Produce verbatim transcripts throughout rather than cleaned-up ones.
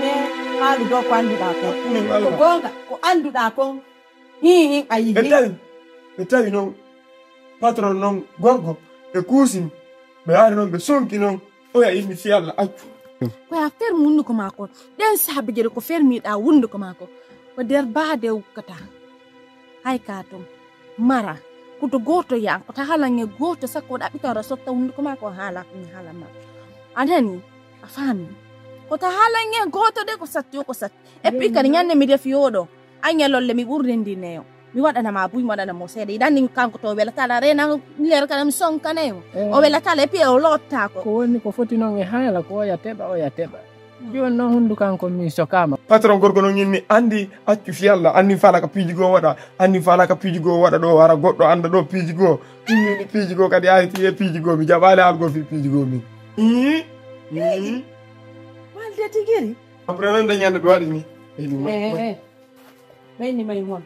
He, haalu ɗo ko annduɗaa kon. Ko goonga, ko annduɗaa kon. Hi, hi, a yihi. Ɓe tawi, ɓe tawi noon, patron noon, gorko, ɓe kuusini, ɓe ari noon, ɓe sonki noon, oya inni fii Alla accu. Ko ya fermi hunnduko maa ko, ɗen saabe jere ko fermiɗaa hunnduko maa ko, ko nder baade ukkataa. Hay ka ton, mara, kuto gooto yaa, ko ta haalan e gooto, sakko ɗaɓɓitan ra sotta hunnduko maa ko haala ko mi haalan maa. A nani? A faami? Ko ta haalan e gooto de, ko satti o, ko satti. Et puis kadi ñande mi defi oɗo, a ñalolle mi ɓurde ndi neyo. Mi waɗana ma buy, mi waɗana mo seeɗa. Iɗan ni kanko to o welata la, renan ler kala mi sonkanayo. Eh. O welata la, et puis o lotta ko. Ko woni ko foti noon e haala ko oya teɓa, oya teɓa. Jooni noon hunndu kanko mi sokaama. Patron gorko noon ñin mi anndi accu fii Alla, anndi faala ka piiji goo waɗa, anndi faala ka piiji goo waɗa ɗo, wara goɗɗo annda ɗo piiji goo. Ɗum woni piiji goo kadi a heti e piiji goo, mi jaɓaali haal goo fii piiji goo min. Ii, ii. Walde tigiri. Après noon de ñande ɓe waɗi ni. Eh, eh. Ɓeyni may won.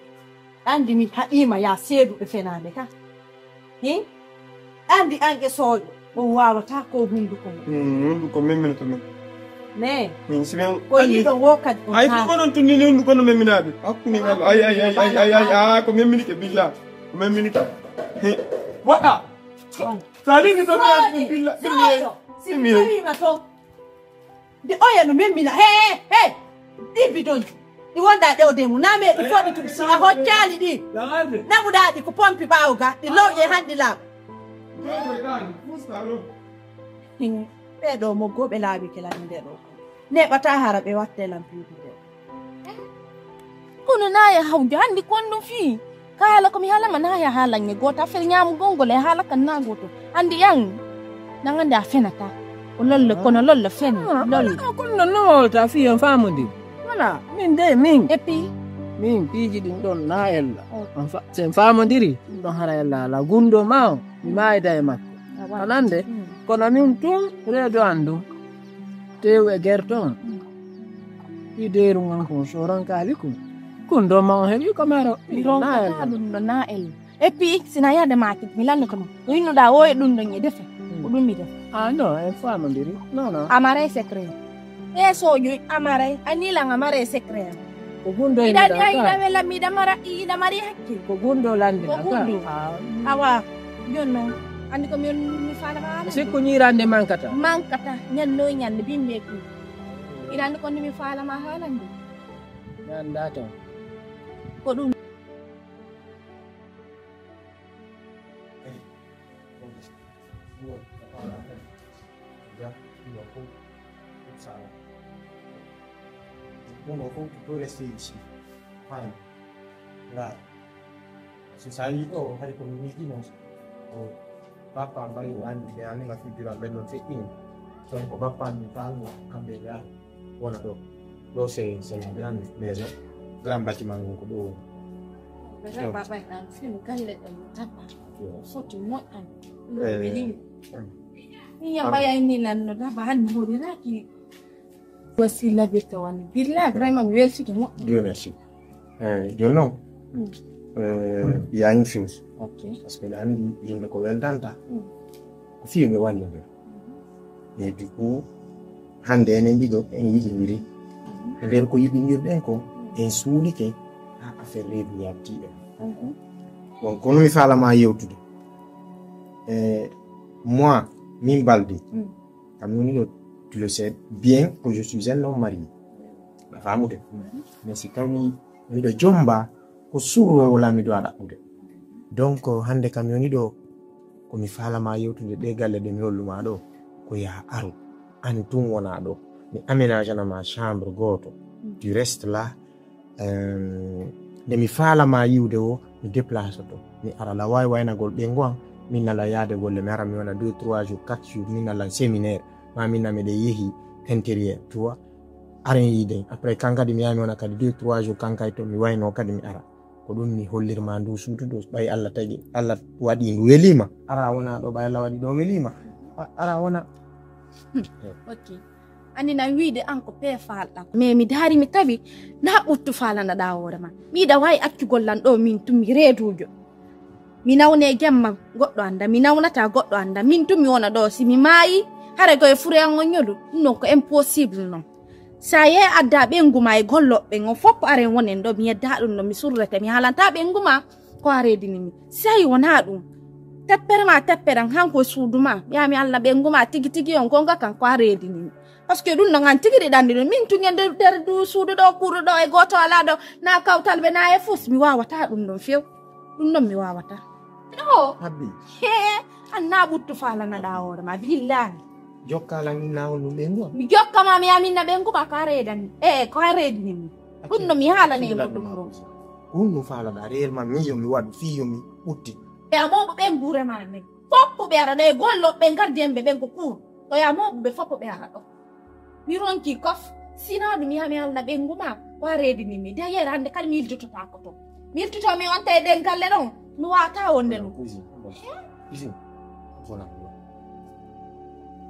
Anndi mi haɗiima ya seeduɓe fenaande ka. Hin? Anndi an e sooƴo, on waawataa ko hunnduko mum. Mm, hunnduko memminto men. Ne. Min si men ko anndi yiɗo wo kadi on ay, ko haa onon tunni ni hunnduko no memminaaɓe. Hakkunde ngal. Ay, ay, ay, ay, ay, ay, ah, ko memminike billa. Ko memminike. He. Waɗa. On. Sa lini to billa, billa. Sooƴo, si mi tawiima toon. Nde oya no memmina. He, he, he. Ɗi bidonji. Ɗi wonda ɗe o demu. Na me ɗi foɗi tun. Si a hoccaali ɗi. Namuɗaa ɗi ko pompi ɓaawo ga. Ɗi lowƴe hanɗi laaɓa. Ɓee ɗo moggooɓe laaɓi ke lan nde ɗo. Neɓata hara ɓe watte lan piidu nde. Kono naaya hawjo, anndi ko on ɗum fii? Ka haala ko mi haalama naaya haalan e gooto, affaire ñaamugol ngol e haala kan na gooto. Anndi an, nan anndi a fenata. Ko lolle, kono lolle fen, ah, lolle. Ah, kono non no wawta fii on faamondiri. Voilà, min de, min. Et puis? Min piiji ɗin ɗon na ella. Oh. On fa-, sen faamondiri, ɗum ɗon hara ella ala. Gundo ma o, mi maayda e makko. Ah, voilà. Kanande, mm, kono min tun, reedo an ɗum. Tew e gerto on. Mm. Ɗi deeru ngan ko soran kaali kun. Kun ɗo ma on heɓi ko maro. Mi ronkata ɗum ɗo na el. Et puis, sina yaade maaki, mi lanno ko non. Ko innuɗaa o e ɗum ɗon e defe. Mm. Ko ɗum mi defe. Ah, non, en faamondiri. Non, non. Amara e secret. E soƴu amara, a nilan amara e secret. Ko gundo e iɗa, iɗa, iɗa wela, miɗa mara, iɗa mari hakke. Ko gundo lande. Ko gundo. Ah. Awa, jonno. Andi ko mi, mi faala ma haala. Sikku ñirande mankata. Mankata, ñanno ñande bimbe ku. Iɗa andi ko mi faala ma haala ndu. Ñanda to. Ko ɗum. Ɗum ɗo fof ko reste ici. Fine. Ndaa. So, so a yii ɗo, hari ko mi wiɗino, ko papa mbayi o anndi, ɓe anndi nga figure am, ɓen ɗon feƴƴini. Donc, ko papa am mi faalno, kamɓe ɓe ari, wona ɗo. Ɗo, c'est, c'est la grande maison, grand bâtiment ngon ko ɗo woni. Ɓe ɗo. Papa en an, fino galle ɗen no tappa. Yo. Foti moƴƴan. Ɗum weli. Eh. Min yamba yayni lan no daba, han mi horiraki. Wasi labirta wani. Billahi, vraiment, mi weltike moƴƴi. Dieu merci. Eh, jooni noon, mm, eh, yaani fini. Ok. Parce que ɗa anndi yimɓe ko weldanta. Mm. Ko fii ɓe wallondira. Mhm. Et du coup, hannde enen ɗiɗo en yiɗindiri. Mhm. E nder ko yiɗindirɗen ko, en suulike haa affaire reedu yalti en. Mhm. Bon, kono mi faala ma yewtude. Eh, moi, min Balde. Mm. Kam woni ɗo, tu le sais bien que je suis un homme marié. A faamude? Mais si tawi miɗo jomba, ko suroowo la miɗo waɗa ɗaɓɓude. Donc, hannde kam woni ɗo, ko mi faala ma yewtude ɗe galle ɗe mi hollu ma ɗo, ko ya aru. An tun wona ɗo. Mi aménagana ma chambre gooto. Tu restes là, Ehm, nde mi faala ma yiwde o, mi déplace to. Mi ara la waay waynagol ɓe ngo an, min nala yaade golle, mi ara mi wona deux, trois jours, quatre jours, min nala séminaire, ma min na miɗen yehi intérieur, tu vois. Aren yiiden. Après, kan kadi mi yaha mi wona kadi deux, trois jours, kan kay to mi wayno kadi mi ara. Ko ɗum mi hollirma ndu suudu ɗo, ɓay Allah tagi, Allah waɗi ndu welima. Ara wona ɗo, ɓay Allah waɗi ɗo welima. A-, ara wona. Hmm. Ok. Anndi na wiide an ko pee faalɗaa. Mais mi daari mi tawi na ɓuttu faalanaɗaa hoore ma. Mi yiɗa waawi accugol lan ɗo min tun mi reeduujo. Mi nawne e jemma goɗɗo annda, mi nawnataa goɗɗo annda. Min tun mi wona ɗo si mi maayi, Hare ko e fure an on ñodu, ɗum ɗon ko impossible non. Sa yehi adda ɓeyngu ma e golloɓe ɓen, on fof ko aren wonen ɗo, mi yedda ɗum ɗon, mi surrete, mi haalanta ɓeyngu ma ko a reedini mi. Sey wonaa ɗum, teppere ma tepperan, han ko e suudu ma, mi yaa mi alna ɓeyngu ma tigi tigi on gonga kan ko a reedini mi. Parce que ɗum ɗon an tigi ɗi ɗanndi ɗum, min tun e nder, nder du suudu ɗo, kuuɗu ɗo e gooto alaa ɗo, na kawtal ɓe na e fus, mi waawataa ɗum ɗon few. Ɗum ɗon mi waawataa. No. Habbi. Hee, an na ɓuttu faalanaɗaa hoore ma, billahi. Jokka lan inna on ɗum ɓeyngu am. Mi jokka ma, mi aminna ɓeyngu ma ko a reedani. Eh, ko a reedini mi. Ɗum no mi haalane mo ɗum ɗo. Ɗum no faalaɗaa, reer ma, min yo mi waɗu, fii yo mi ɓutti. E a mooɓo ɓen guure ma nden. Foppu ɓe ara ɗo e gollo ɓe gardiyen ɓe ɓen ko kuur. Ɗo ya mooɓo ɓe foppu ɓe ara ɗo. Mi ronki kof. Sina ɗum ya mi alna ɓeyngu ma, ko a reedini mi. D'ailleurs, hannde kadi mi yiltototaako to. Mi yiltoto mi wonta e ɗen galle ɗon, mi waata wonde ɗum. Cousine, cousine, voilà, voilà.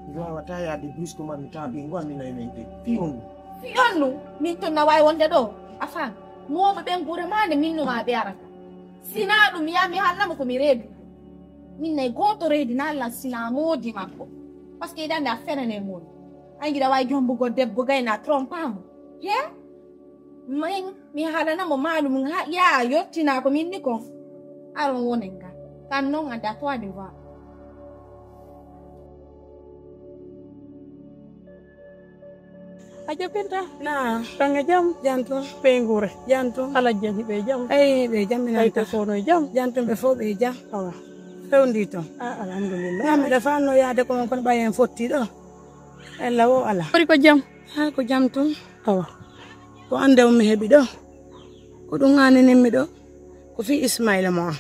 Mi waawata yaade brusquement mi tawa ɓeyngu am mi nayi men ɗe. Fii on. Fii on ɗum, min tun na waawi wonde ɗo. A faam. Mooɓe ɓen gure ma nde min no ma ɓe arata. Sina ɗum ya mi haalna mo ko mi reedu. Min nayi gooto reedi na Allah sina moodi makko. Parce que iɗande a fenane moodi. An giɗa waawi jombugo debbo gayna trompa mo. He? Min, mi haalana mo maalum ha, yaa yottina ko min ni kon. Aron wonen ga. Kan non anda toi de voir. A jabinta? Na. Tanga jam? Jam tun. Ɓe ngure? Jam tun. Ala jam hiɓe jam? Ay, ɓe jam mi nanta. Ay, ko sono jam? Jam tun ɓe fof ɓe jam. Awa. Fewndi ton. Ah, alhamdulillah. Na mi da fanno yaade ko mon kon ɓayen fotti ɗo. Ella wo ala. Kori ko jam? Ha, ko jam tun. Awa. Ko annde on mi heɓi ɗo. Ko ɗum aaninimmi ɗo. Ko fii Ismaila mo an.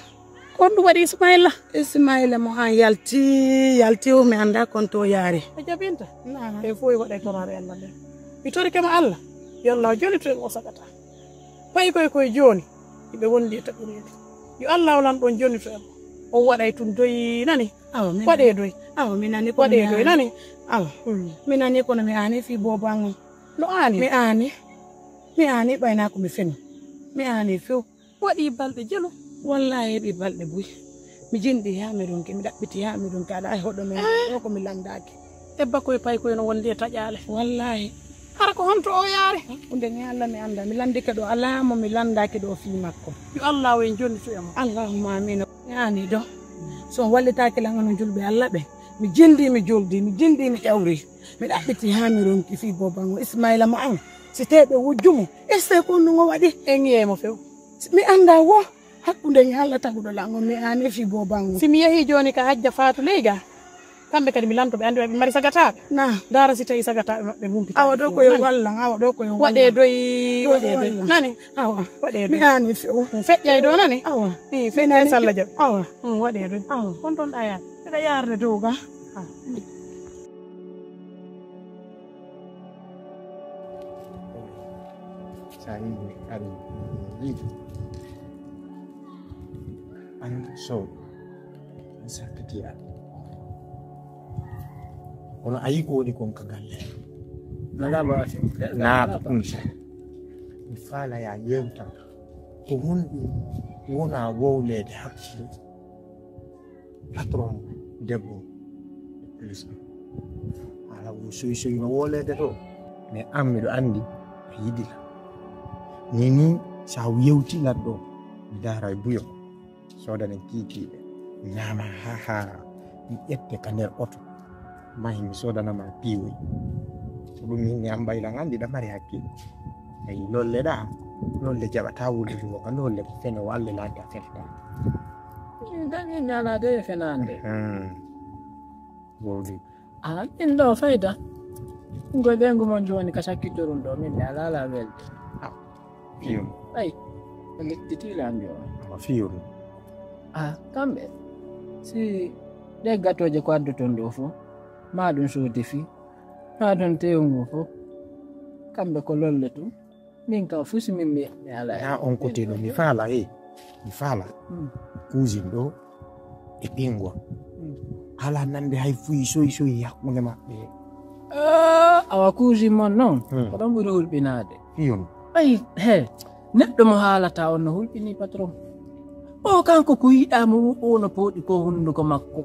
Ko honɗum waɗi Ismaila? Ismaila mo an yalti, yalti o mi annda kon to yaari. A jabinta? Naam. E fof e waɗa e toraaɓe Allah ɓen. Mi torike ma Allah. Yo Allah o jolitu en o sagata. Payi koye koye jooni. Iɓe wondi e taɓureede. Yo Allah o lan ɗon jolitu en. O waɗay tun doyi nani. Awa, mi waɗe doy. Awa, mi nani kono waɗe mi doy aani. Nani. Awa. Mm. Mi nani kono mi aani fii boobo an on. No aani? Mi aani. Mi aani ɓayna ko mi feno. Mi aani few. Waɗi balɗe jelu. Wallahi heɓi balɗe buy. Mi jinɗi haa mi ronki, mi ɗaɓɓiti haa mi ronki. Alaa e hoɗo men ɗo ko mi landaaki. E bakoy paykoy no wondi e taƴaale. Wallahi. Hara ko honto o yaari? Hakkunde ni Allah mi annda. Mi landike ɗo alaa mo mi landaaki ɗo fii makko. Yo Allah o en jonnitu e mo. Allahumma amin. Mi aani ɗo. So on wallitaaki lan onon julɓe Allah ɓe. Mi jinɗi mi juldi, mi jinɗi mi ƴawri. Mi ɗaɓɓiti haa mi ronki fii boobo an o Ismaila mo an. Si tee ɓe wujju mo. Ese ko honɗum o waɗi? En yi'ay mo few. Mi annda wo. Hakkunde ni Allah taguɗo lan on mi aani fii boobo an o. Si mi yehii jooni ka Hajja Faatu ley ga. Kamɓe kadi mi lanto ɓe anndi ɓe mari sagataaɓe. Na. Ndaara si tawi sagataaɓe maɓɓe humpita. Awa ɗo ko yo wallan, awa ɗo ko yo wallan. Waɗe doy, waɗe doy. Nani? Awa. Waɗe doy. Mi aani few. Feƴƴay ɗo nani? Awa. Ii, feƴƴay salla jaɓi. Awa. Mm, waɗe doy. Awa. Kon ton ɗa yaar. Eɗa yaarde dow ga. Ah. Sa yii ari yiɗi. An sow. An sakkati an. Kono a yii ko woni kon ka galle. Nalama. Naa ko ɗum sa. Mi faala ya yewta. Ko honɗum wona wowleede hakkunde patron debbo e plus? Ala wo soy soy no wolede to. Mais an miɗo anndi a yiɗi la. Ni ni sa yewti lan ɗo mi daara e buyo. Sodanen kiikiiɗe. Ñaama ha haara. Mi ƴette ka nder oto. Mahi mi sodanama piiwoy. Ko ɗum min mi ambay lan anndi ɗa mari hakkille. Ayi lolle ɗa. Lolle jaɓata wullude mo ka lolle ko fene walle laadda fefta. Min dañi ñalaade e fenaande. Hmm. Wowdi. A min ɗo fayda. Ngoy ɓengu mon jooni ka sakkittorum ɗo min mi alaa alaa welde. Fiyo. Ay. Lettiti lan jooni. Fiyo. A kamɓe. Si ɗe gatooje ko addoton ɗo fof. Ma ɗum soodi fi. Ma ɗum tewngu fof. Kamɓe ko lolle tun. Min kam fuu si min mi mi alaa. Yaa on kote no mi faala e mi faala. Mm. Kuusin ɗo e ɓingol. Mm. Alaa nande hay fuyi soyi soyi hakkunde maɓɓe. Eh, awa kuusin mon noon. Mm. Ko ɗon ɓuri hulɓinaade. Fiyon. Ay he. Neɗɗo mo haalata on no hulɓini patron. O kanko ko yiɗaa mo o no pooɗi ko hunduko makko.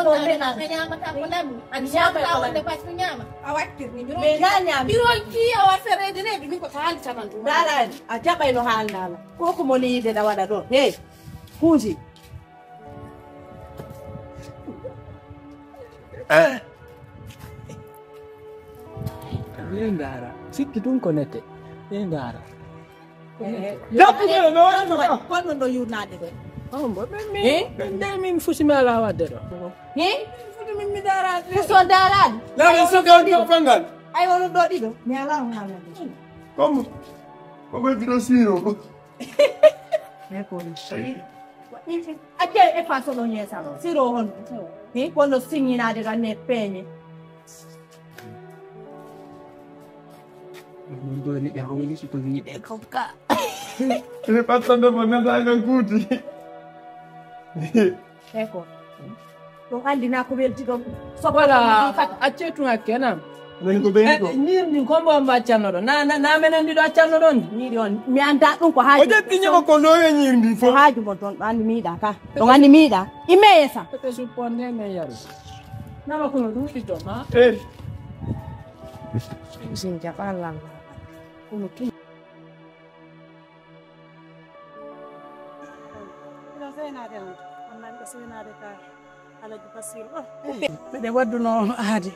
wonno a ñaamata ko lammi. A ñaamata wonde basi ñaama. A wattirni. Min ga ñaami. Biro ki a wa ferede ne, min ko taali tamantu. Darani, a jaɓay no haalnala. Ko ko moni yiide da waɗa ɗo. Hey, kuuji. Ɓe ndaara. Sikki ɗum ko nette. Ɓe ndaara. Kono no yurnade ɗo. Ombo ɓe min ɓe min fusimi ala wadde ɗo. He? Futu min mi dara. Fuso darade. Lala so ka ko fangal. Ay wono ɗo ɗiɗo. Mi ala on haalande. Comme ko ko biro siro. Acce e façon ɗo ñeesa ɗo siro on. He kono siññinaade ɗo anne peeñe. Ɗum ɗo ni ɓe hawli si ko wiide kokka. Ene ɓattande mo natagal kuuti. Eko. Ɗum anndi na ko welti ɗon. Wala. Acce tun hakke nan. Nani ko ɓeyni ko? Ñiiri ndin ko mbo mbo accanno ɗon na na na menen ndi ɗo accanno ɗon ndi. Ñiiri on mi annda ɗum ko haaji. O ƴetti ñama ko lowe ñiiri ndin fof. Haaju mo ton ɗo anndi miiɗa ka. Ɗon anndi miiɗa. Imme yesa. Ete supponde men yaru. Nama kono ɗum ɗi ɗo ma. Eri. Sin jaɓa lalla. Kono tun. Miɗo seenaade on. Wallaahi miɗo seenaade ka Alaji Basiru ɗo. Miɗe wadduno aadi.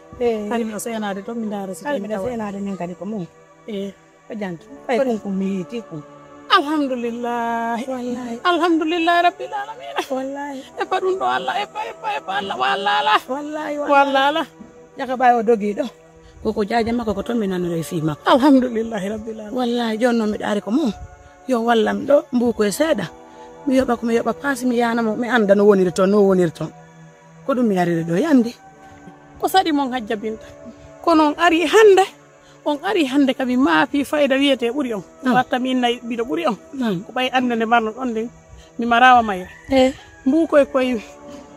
Kadi miɗo seenaade to mi ndaara si kadi miɗo seenaade min kadi ko mum. E ko janto. Ay kun ko miiti kun. Alhamdulillahi. Wallahi. Alhamdulillahi rabbil alamina. Wallahi. E pa ɗum ɗo Allah e pa e pa e pa Allah wallala. Wallahi. Wallala. Jaka ɓay o dogi ɗo. Koko jaaja makko ko toon mi nannoɗo e fii makko. Alhamdulillahi rabbil alamin. Wallahi jooni noon miɗo ari ko mo yo wallam ɗo mbuuko e seeɗa. Mi yoɓa ko mi yoɓa paasi mi yaana mo mi annda no woniri toon, no woniri toon. Ko ɗum mi ariri ɗo yandi. Ko saɗi mon Hajja Binta. Kono on ari hannde, on ari hannde ka mi maafi fayda wiyetee ɓuri on. Ah. Watta mi inna ɓiɗo ɓuri on. Ah. Ko ɓay annde nde marno ɗon nden. Mi marawa mayre. Eh. Mbu koye koye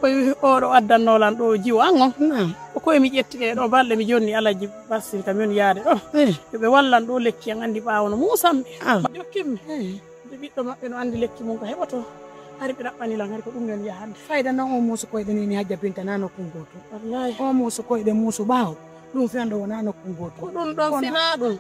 koye oɗo addanno lan ɗo jiwo an on. Naam. Ko koye mi ƴetti ɗe ɗo balɗe mi jonni alaji bassin kam yon yaade ɗo. Eh. Yo ɓe wallan ɗo lekki an andi ɓawo no musammi. Ah. Jokkimmi. Eh. Nde ɓiɗɗo maɓɓe no andi lekki mum ko heɓoto. Hari ɓe ɗaɓɓani lan hari ko ɗum yon yahande. Fayda noon o muusu koyɗe ni ni Hajja Binta na nokku gooto. Wallahi. O muusu koyɗe muusu ɓaawo. Ɗum fendo wona nokku gooto. Ko ɗum ɗon sina ɗum.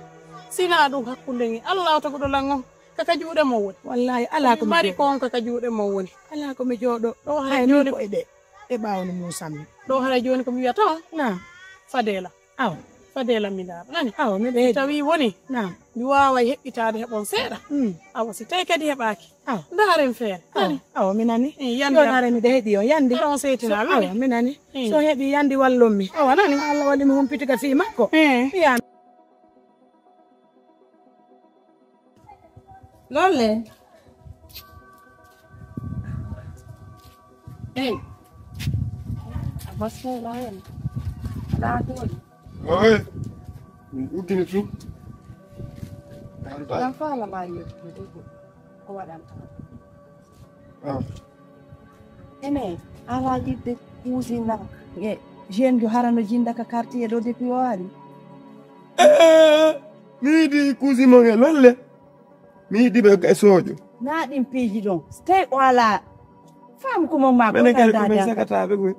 Sina ɗum hakkunde ngi Allah o taguɗo lan on. Kaka juuɗe mon woni. Wallahi ala ko mi mari jooɗo. Ko on kaka juuɗe mon woni. Ala ko mi jooɗo. Ɗo hara hay ni jooni ko e ɗe e ɓaawo no muusammi. Ɗo hara jooni ko mi wiyata on. Na. Fadela. Aw. Fadela mi ndaara nani. Aw mi ɓe tawi woni. Na. Mi waaway heɓɓitaade heɓon seeɗa. Mm. Awa si tawi kadi heɓaaki. Aw. Ndaaren feere. Aw. Nani. Aw mi nani. Eh, yandi yonare mi ɗe heɗi on yandi. Ɗon seytina. So, awa mi nani. Eh. So heɓi yandi wallon mi. Awa nani. Allah walli mi humpiti ka fii makko. Eh. Mi yami. Lolle. Hey. Abasola hen. Ala toon. Oy. Min uddini tun. Lan fala ma yettude ko waɗanta. Ah. Ene ala yiɗde cousine e jeune jo harano jinda ka quartier ɗo depuis o ari. Eh, mi yiɗi cousine mon e lolle. Mi yiɗi ɓe e sojo. Na ɗin piiji ɗon. Stay o ala. Fam ko mon ma ko menen kadi ko min sakataɓe koy.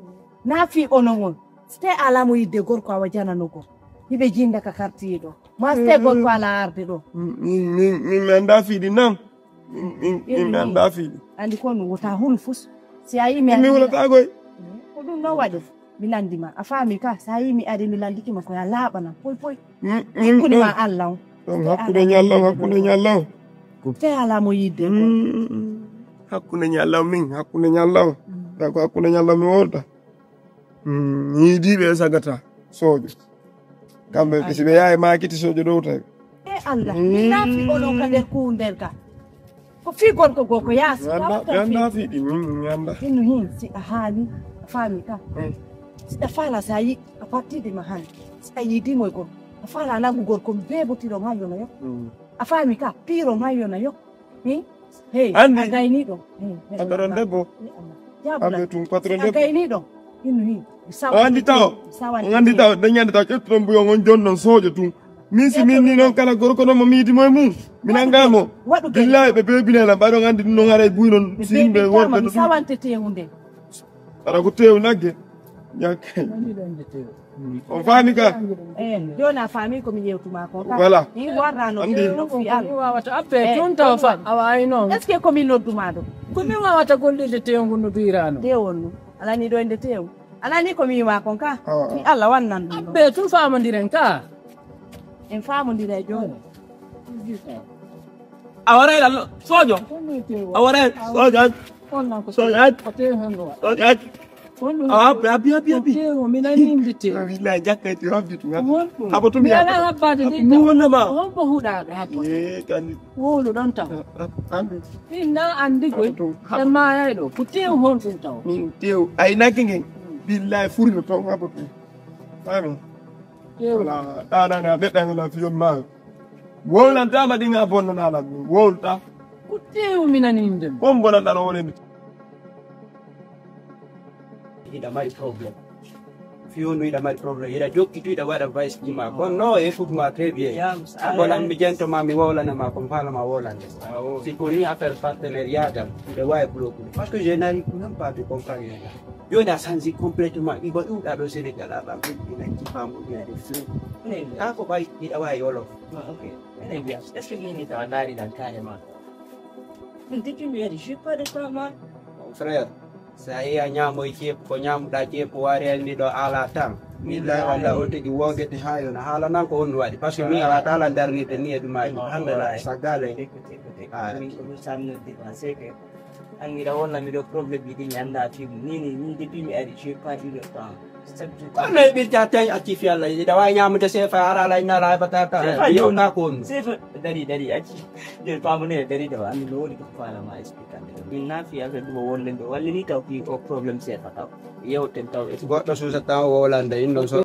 Na fi onon on. Stay ala mo yidde gorko awa janano ko. Hiɓe jinda ka quartier ɗo. Ma stay gorko ala arde ɗo. Min min min mi anda fiɗi nan. Min min min mi anda fiɗi. Andi kon wota hulu fus. Si a yimi mi hulata koy. Ko ɗum no waɗi. Mi landi ma a faami ka sa yi mi ari mi landiki ma koya laaɓana poy poy. Hakkunde ma Allah on. Ɗon hakkunde ñalla on hakkunde ñalla on. Te ala mo yidde. Hakkunde ñalla on min hakkunde ñalla on. Ɗa ko hakkunde ñalla on mi wonta. Mi yidiɓe e sagata sojo. Kamɓe ɓe si ɓe yaha e makiti sojo ɗo tawi. E Allah mi nafi onon ka nder kuwundel ka. Ko fii gorko goo ko yaasi. Mi annda mi annda fii ɗi min mi annda. Innu hin si a haali a faami ka. Si a faala si a yi a parti de ma haali si a yiidi moy gorko a faala nangu gorko beebotiro ma yona yo. A faami ka piiro ma yona yo. Hey. Andi a gayni ɗo. Patron debbo. Ambe tun patron debbo. A gayni ɗo. Innu hin. O andi taw. O andi taw dañande taw ƴettuɗon mbuyon on jonnon sojo tun. Min si min ni noon kala gorko noon mo miidi mo e mum mi nanga mo. Billahi ɓe bebinela mbaɗon andi ɗum noon haray buy noon si yimɓe worɓe no sawante tewunde. Aɗa ko tew nagge. Ñakkay. On faami ka. Eh, joni a faami ko mi yewtuma ko ka. Voilà. Ni warrano andi no fi al mi wawata abbe tun taw fa awa ay noon. Est ce que ko min nodduma ɗo? Ko min wawata gollirde tewngu no birano tewon no. Alani ɗo ende tew. Alani ko mi wima kon ka. Mi Allah wannan ɗum ɗo. Abbe tun famondiren ka. En famondira e joni. A waray lan sojo. A waray sojo. Sojo. Sojo. Abi abi abi abi. Tewo mi nani inde tewo. Billahi jakkay tewo habbi tun. Habo tun mi ala habbade de. Mi wonna ma. Hon ko huɗaɗo habbo. Eh kani. Wowlu ɗon taw. Min na andi goy. E mayay ɗo ko tew hon ɗum taw. Min tew ay nagge ngen. Billahi furino ton habo tun. Amin. Wala ɗanana ɓeɗɗangana fiyon ma wowlantama ɗin a bonnanalan min wowlta. Ko tew mi nani inde. Kon bonanɗano wonemi. Hiɗa mari problème. Fiyondu hiɗa mari problème hiɗa jokki tu hiɗa waɗa vice ji ma kono no e fout ma très bien. Kono an mi jento ma mi wowlana ma ko mbala ma wowlande. Si ko ni affaire partenariat dam hiɗa wawi bloqué parce que je n'arrive même pas de comprendre. Joni a change complètement iba ɗuɗa ɗo Sénégal aɗa ɓeɗɗi nanci famude ade fre. Ka ko ɓay hiɗa wawi wolof. Enen mbiya est ce que min ni tawa naari nan carrément. Depuis mi wiyani je pas de temps ma. Mon frère. Sa yehi a ñaamoy ceebu ko ñaamuɗaa ceebu waari anndi ɗo ala tan. Billahi walla o tigi wogete haa yona haala nan ko honɗum waɗi par ce que min ala taala darnirde ni e ɗumaji hannde na e saggale. An hiɗa wolla mi ɗo problème ji ɗi mi annda fii mum. Ni ni ni depuis mi ari je pas eu le temps. Kono e ɓirta tan acci fi Allah yiɗa wawi ñamude sefa ara ala inna ala bata ta Sefa yo. Yewta ko on. Sefa dari dari acci. Nder pamune dari ɗo anndi no woni ko faalama expliquer. Min na fii affaire ɗum o wolle ɗo walli ni taw fii o problème sefa taw. Yewten taw. Goɗɗo suusa tan o wolande in ɗon so